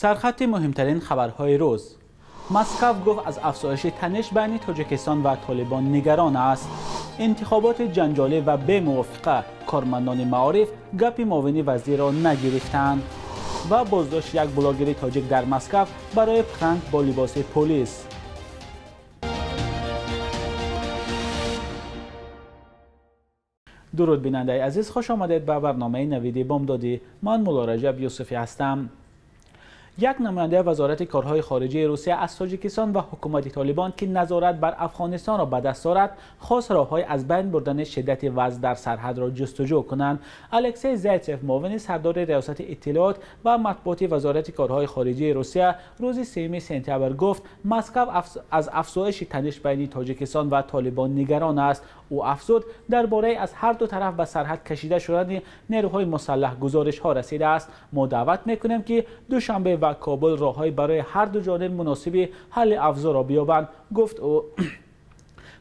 Сархати муҳимтарин хабарҳои рӯз. Москва гуфт аз афзоиши таниш байни Тоҷикистон ва Толибон нигарон аст. Интихоботи ҷанҷолӣ ва бемувофиқа. Кормандони маориф гапи муовини вазирро нагирифтанд. Ва боздошти як блогери тоҷик дар Москва барои пранк бо либоси полис. Дуруд бинандаи азиз, хуш омадед ба барномаи Навиди Бомдодӣ. Ман Мулло Раҷаб Юсуфӣ ҳастам. Як намояндаи Вазорати корҳои хориҷии Русия аз Тоҷикистон ва ҳукумати Толибон, ки назорат бар Афғонистонро ба даст дорад, хост роҳҳои аз байн бурдани шиддати вазъ дар сарҳадро ҷустуҷӯ кунанд. Алексей Зайцев, муовини сардори Риёсати иттилоот ва матбуоти Вазорати корҳои хориҷии Русия, рӯзи 3 сентябр гуфт Москва аз афзоиши таниш байни Тоҷикистон ва Толибон нигарон аст. Ӯ афзуд, дар бораи аз ҳар ду тараф ба сарҳад кашида шудани нерӯҳои мусаллаҳ гузоришҳо расидааст. Мо даъват мекунем, ки Душанбе ва Кобул роҳҳои барои ҳар ду ҷониб муносиби ҳалли авзоъро биёбанд, гуфт ӯ.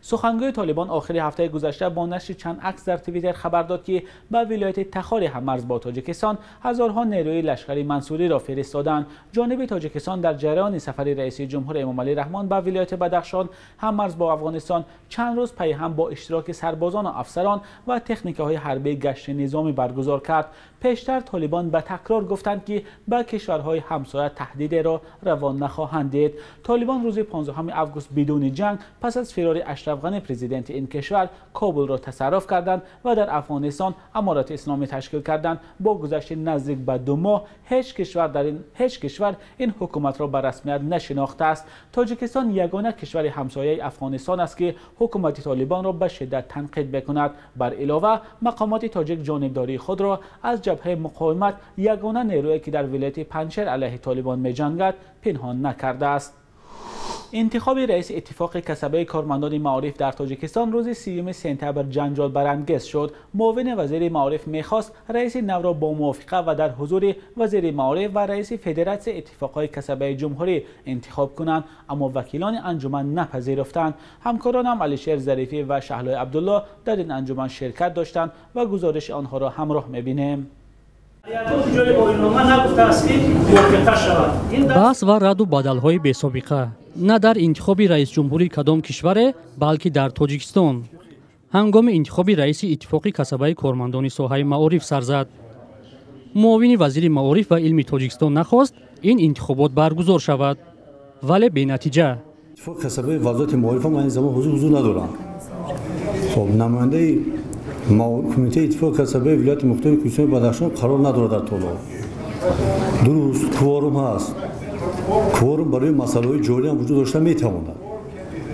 Сухангӯи Толибон охири ҳафтаи гузашта бо нашри чанд акс дар Твиттер хабар дод, ки ба вилояти Тахори ҳаммарз бо Тоҷикистон ҳазорҳо нерӯи лашкари Мансуриро фиристоданд. Ҷониби Тоҷикистон дар ҷараёни сафари раиси ҷумҳур Эмомалӣ Раҳмон ба вилояти Бадахшон ҳаммарз бо Афғонистон чанд рӯз пайи ҳам бо иштироки сарбозон ва афсарон ва техникаҳои ҳарбӣ гашти низомӣ баргузор кард. Пештар Толибон ба такрор гуфтанд, ки ба кишварҳои ҳамсоя таҳдидеро равон нахоҳанд дид. Толибон рӯзи 15 август бидуни ҷанг пас аз фирори Ашраф Ғани, президенти ин кишвар, Кобулро тасарруф карданд ва дар Афғонистон Аморати Исломӣ ташкил карданд. Бо гузашти наздик ба 2 моҳ ҳеҷ кишвар ин ҳукуматро ба расмият нашинохтааст. Тоҷикистон ягона кишвари ҳамсояи Афғонистон аст, ки ҳукумати Толибонро ба шиддат танқид мекунад. Бар илова, мақомоти тоҷик ҷонибдории худро аз ҷабҳаи муқовимат, ягона нерӯе ки дар вилояти Панҷшер алайҳи Толибон меҷангад, пинҳон накардааст. Интихоби раиси иттифоқи касабаи кормандони маориф дар Тоҷикистон рӯзи 3 сентябр ҷанҷол барангез шуд. Муовини вазири маориф мехост раиси навро бо мувофиқа ва дар ҳузури вазири маориф ва раиси федератсияи иттифоқҳои касабаи ҷумҳурӣ интихоб кунанд, аммо вакилони анҷуман напазируфтанд. Ҳамкоронам Алишер Зарифӣ ва Шаҳлои Абдулло дар ин анҷуман ширкат доштанд ва гузориши онҳоро ҳамроҳ мебинем. Баҳс ва раду бадалҳои бесобиқа на дар интихоби раисҷумҳури кадом кишваре, балки дар Тоҷикистон. Ҳангоми интихоби раиси иттифоқи касабаи кормандони соҳаи маориф сар зад. Муовини вазири маориф ва илми Тоҷикистон нахост ин интихобот баргузор шавад, вале бенатиҷа. Иттифоқи касабаи вазорати маориф ҳам ин замон ҳузур надоранд. Хоб, намояндаи кумитаи иттифоқи касабаи вилояти мухтори Кӯҳистони Бадахшон қарор надорад дар толор. Дуруст, кворум ҳаст. Кворум барои масъалаҳои ҷорӣ ҳам вуҷуд дошта метавонад,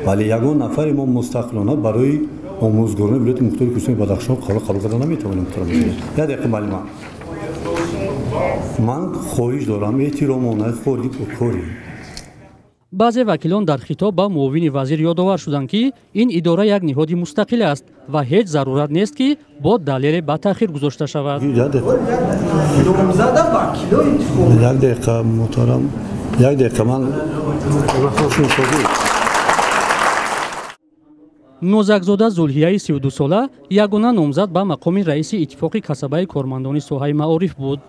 вале ягон нафаре мо мустақилона барои омӯзгорони вилояти мухтори Кӯҳистони Бадахшон қарор қабул карда наметавонем. Як дақиқа маълима, ман хоҳиш дорам эҳтиромона кори. Баъзе вакилон дар хитоб ба муовини вазир ёдовар шуданд, ки ин идора як ниҳоди мустақил аст ва ҳеҷ зарурат нест, ки бо далеле ба таъхир гузошта шавад. Як дақиқа муҳтарам, як дақиқа ман. Нозакзода Зулҳияи 32сола ягона номзад ба мақоми раиси иттифоқи касабаи кормандони соҳаи маориф буд.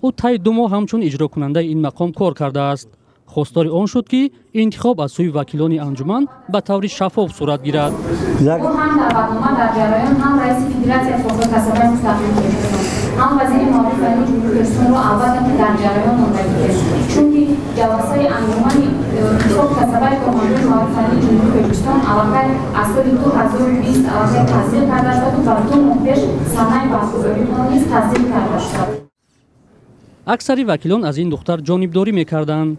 Ӯ таи 2 моҳ ҳамчун иҷрокунандаи ин мақом кор кардааст. Хостори он шуд, ки интихоб аз сӯи вакилони анҷуман ба таври шаффоф сурат гирад. Ҳам даъватнома дар ҷараён, ҳам раиси федератсияи иттифоқи касабаи мустақили Тоҷикистон, ҳам вазири маориф ва илми ҷумҳурии Тоҷикистонро албатта ки дар ҷараён монда будем, чунки ҷаласаи анҷумани иттифоқи касабаи кормандони маориф ва илми ҷумҳурии Тоҷикистон аллакай аз соли 2020 аллакай тасдиқ карда шуда буд ва 2 моҳ пеш санаи баргузории он низ тасдиқ карда шуда буд. Аксари вакилон аз ин духтар ҷонибдорӣ мекарданд.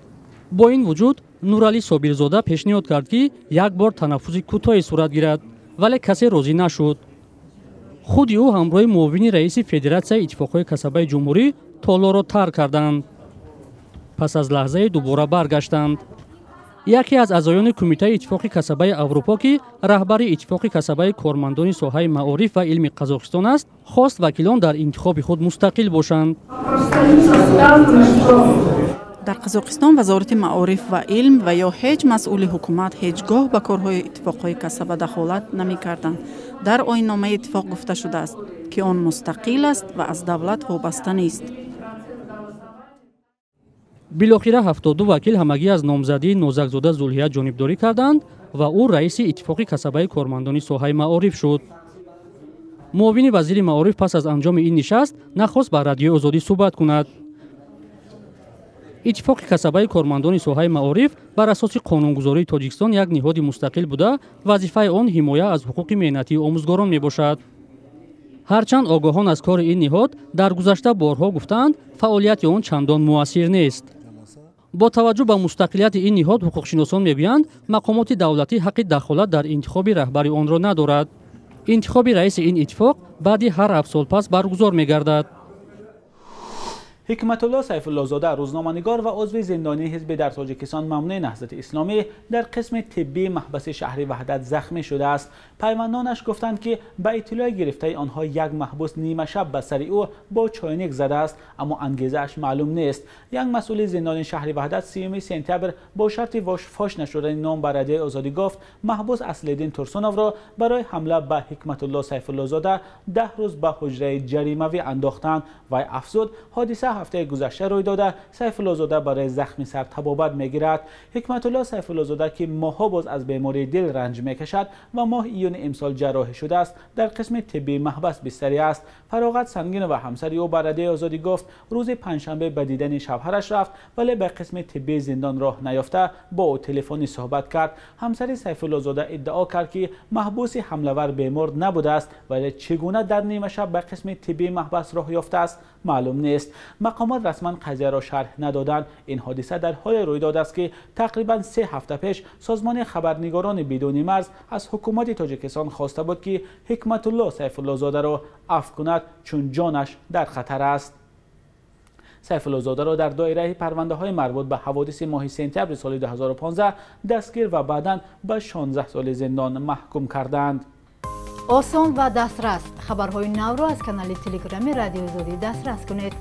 Бо ин вуҷуд Нуралӣ Собирзода пешниҳод кард, ки як бор танаффуси кӯтоҳе сурат гирад, вале касе розӣ нашуд. Худи ӯ ҳамроҳи муовини раиси федератсияи иттифоқҳои касабаи ҷумҳурӣ толорро тарк карданд. Пас аз лаҳзае дубора баргаштанд. Яке аз аъзоёни кумитаи иттифоқи касабаи Аврупо, ки раҳбари иттифоқи касабаи кормандони соҳаи маориф ва илми Қазоқистон аст, хост вакилон дар интихоби худ мустақил бошанд. Дар Қазоқистон Вазорати маориф ва илм ва ё ҳеҷ масъули ҳукумат ҳеҷ гоҳ ба корҳои иттифоқҳои касаба дахолат намекарданд. Дар оинномаи иттифоқ гуфта шудааст, ки он мустақил аст ва аз давлат вобаста нест. Билохира 72 вакил ҳамагӣ аз номзадии Нозакзода Зулҳия ҷонибдорӣ карданд ва ӯ раиси иттифоқи касабаи кормандони соҳаи маориф шуд. Муовини вазири маориф пас аз анҷоми ин нишаст нахост ба Радиои Озодӣ суҳбат кунад. Иттифоқи касабаи кормандони соҳаи маориф бар асоси қонунгузории Тоҷикистон як ниҳоди мустақил буда, вазифаи он ҳимоя аз ҳуқуқи меҳнатии омӯзгорон мебошад. Ҳарчанд огоҳон аз кори ин ниҳод дар гузашта борҳо гуфтаанд, фаъолияти он чандон муассир нест. Бо таваҷҷӯҳ ба мустақилияти ин ниҳод ҳуқуқшиносон мегӯянд, мақомоти давлатӣ ҳаққи дахолат дар интихоби раҳбари онро надорад. Интихоби раиси ин иттифоқ баъди ҳар 7 сол пас баргузор мегардад. Ҳикматулло Сайфуллозода, рӯзноманигор ва узви зиндонии ҳизби дар Тоҷикистон мамнӯи Наҳзати Исломӣ, дар қисми тиббии маҳбаси шаҳри Ваҳдат захмӣ шудааст. Пайвандонаш гуфтанд, ки ба иттилои гирифтаи онҳо як маҳбус нимашаб ба сари ӯ бо чойник задааст, аммо ангезааш маълум нест. Як масъули зиндони шаҳри Ваҳдат 3 сентябр бо шарти фош нашудани ном ба Радиои Озодӣ гуфт, маҳбус Аслиддин Турсуновро барои ҳамла ба Ҳикматулло Сайфуллозода 10 рӯз ба ҳуҷраи ҷаримавӣ андохтанд. Вай афзуд, ҳодиса ҳафтаи гузашта рӯй дода, Сайфуллозода барои захми сар табобат мегирад. Ҳикматулло Сайфуллозода, ки моҳҳо боз аз бемории дил ранҷ мекашад ва моҳи июни имсол ҷарроҳӣ шудааст, дар қисми тиббии маҳбас бистарӣ аст. Фароғат Сангинова, ҳамсари ӯ, ба Радиои Озодӣ гуфт, рӯзи панҷшанбе ба дидани шавҳараш рафт, вале ба қисми тиббии зиндон роҳ наёфта бо ӯ телефонӣ суҳбат кард. Ҳамсари Сайфуллозода иддао кард, ки маҳбуси ҳамлавар бемор набудааст, вале чӣ гуна дар нимашаб ба қисми тиббии маҳбас роҳ ёфтааст маълум нест. Мақомот расман қазияро шарҳ надоданд. Ин ҳодиса дар ҳоле рӯй додааст, ки тақрибан 3 ҳафта пеш созмони хабарнигорони бидуни марз аз ҳукумати Тоҷикистон хоста буд, ки Ҳикматулло Сайфуллозодаро афв кунад, чун ҷонаш дар хатар аст. Сайфуллозодаро дар доираи парвандаҳои марбут ба ҳаводиси моҳи сентябри соли 2015 дастгир ва баъдан ба 16 соли зиндон маҳкум карданд. Осон ва дастрас хабарҳои навро аз канали Телеграми Радиои Озодӣ дастрас кунед.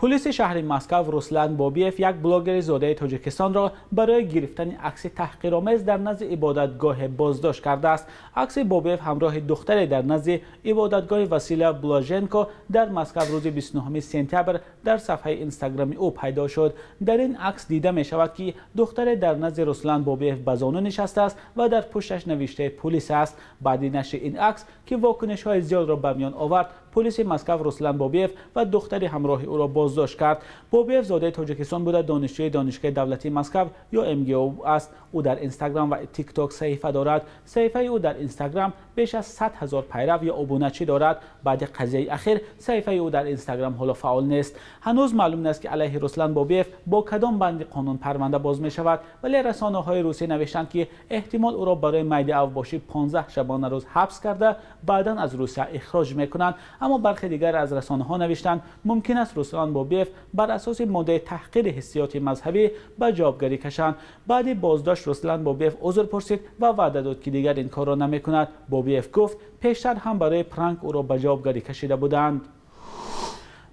Полиси шаҳри Москва Руслан Бобиев, як блогери зодаи Тоҷикистонро барои гирифтани акси таҳқиромез дар назди ибодатгоҳе боздошт кардааст. Акси Бобиев ҳамроҳи духтаре дар назди ибодатгоҳи Василия Блаженко дар Москва рӯзи 29 сентябр дар сафҳаи инстаграми ӯ пайдо шуд. Дар ин акс дида мешавад, ки духтаре дар назди Руслан Бобиев ба зону нишастааст ва дар пушташ навиштаи полис аст. Баъди нашри ин акс, ки вокунишҳои зиёдро ба миён овард, полиси Москва Руслан Бобиев ва духтари ҳамроҳи ӯро боздошт кард. Бобиев зодаи Тоҷикистон буда, донишҷӯи Донишгоҳи давлатии Москва ё МГУ аст. Ӯ дар Инстаграм ва ТикТок саҳифа дорад. Саҳифаи ӯ дар Инстаграм беш аз 100 000 пайрав ё обуначӣ дорад. Баъди қазияи ахир саҳифаи ӯ дар Инстаграм ҳоло фаъол нест. Ҳанӯз маълум нест, ки алайҳи Руслан Бобиев бо кадом банди қонун парванда боз мешавад, вале расонаҳои русӣ навиштанд, ки эҳтимол ӯро барои майди авбошӣ 15 шабонарӯз ҳабс карда, баъдан аз Русия ихроҷ мекунанд. Аммо бархе дигар аз расонаҳо навиштанд, мумкин аст Руслан Бобиев бар асоси моддаи таҳқири ҳиссиёти мазҳабӣ ба ҷавобгарӣ кашанд. Баъди боздошт Руслан Бобиев узр пурсид ва ваъда дод, ки дигар ин корро намекунад. Бобиев гуфт, пештар ҳам барои пранк ӯро ба ҷавобгарӣ кашида буданд.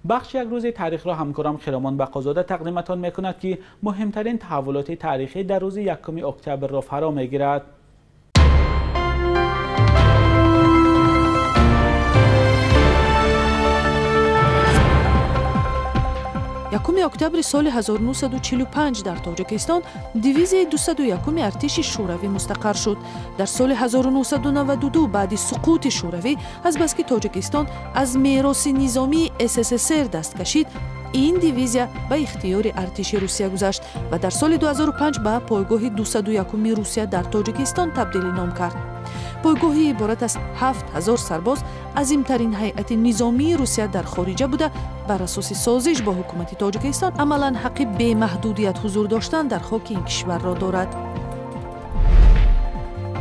Бахши як рӯзи таърихро ҳамкорам Хиромон Бақозода тақдиматон мекунад, ки муҳимтарин таҳаввулоти таърихӣ дар рӯзи 1 октябрро фаро мегирад. Якуми октябри соли 1945 дар Тоҷикистон дивизияи 201-уми артиши Шӯравӣ мустақар шуд. Дар соли 1992 баъди суқути Шӯравӣ, азбаски Тоҷикистон аз мероси низомии СССР даст кашид, ин дивизия ба ихтиёри артиши Русия гузашт ва дар соли 2005 ба пойгоҳи 201-уми Русия дар Тоҷикистон табдили ном кард. Пойгоҳи иборат аз 7000 сарбоз азимтарин ҳайати низомии Русия дар хориҷа буда, бар асоси созиш бо ҳукумати Тоҷикистон амалан ҳаққи бемаҳдудият ҳузур доштан дар хоки ин кишварро дорад.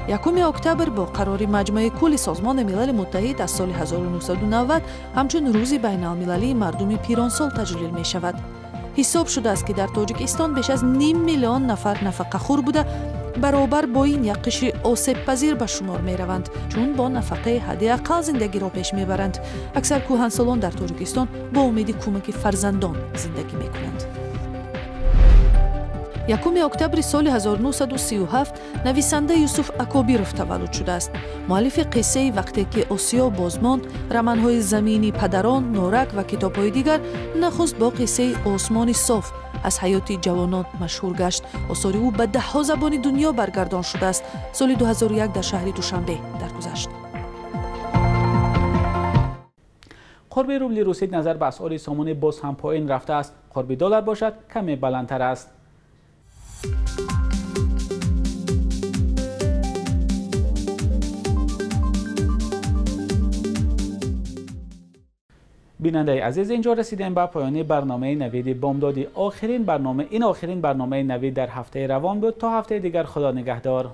1 октябр бо қарори Маҷмаи кулли Созмони Милали Муттаҳид аз соли 1990 ҳамчун рӯзи байналмилалии мардуми пиронсол таҷлил мешавад. Ҳисоб шудааст, ки дар Тоҷикистон беш аз 5 миллион нафар нафақахӯр буда, баробар бо ин як қишри осебпазир ба шумор мераванд, чун бо нафақаи ҳадди ақал зиндагиро пеш мебаранд. Аксар кӯҳансолон дар Тоҷикистон бо умеди кӯмаки фарзандон зиндагӣ мекунанд. 1 октябри соли 1937 нависанда Юсуф Акобиров таваллуд шудааст. Муаллифи қиссаи «Вақте ки Осиё боз монд», романҳои «Замини падарон», «Норак» ва китобҳои дигар нахуст бо қиссаи «Осмони соф» аз ҳаёти ҷавонон машҳур гашт. Осори ӯ ба даҳҳо забони дунё баргардон шудааст. Соли 2001 дар шаҳри Душанбе даргузашт. Қурби рубли русӣ назар ба асъори сомонӣ боз ҳам поин рафтааст. Қурби доллар бошад каме баландтар аст. Бинандаи азиз, инҷо расидем ба поёни барномаи Навиди Бомдодӣ. Ин охирин барномаи Навид дар ҳафтаи равон буд. То ҳафтаи дигар, Худо нигаҳдор.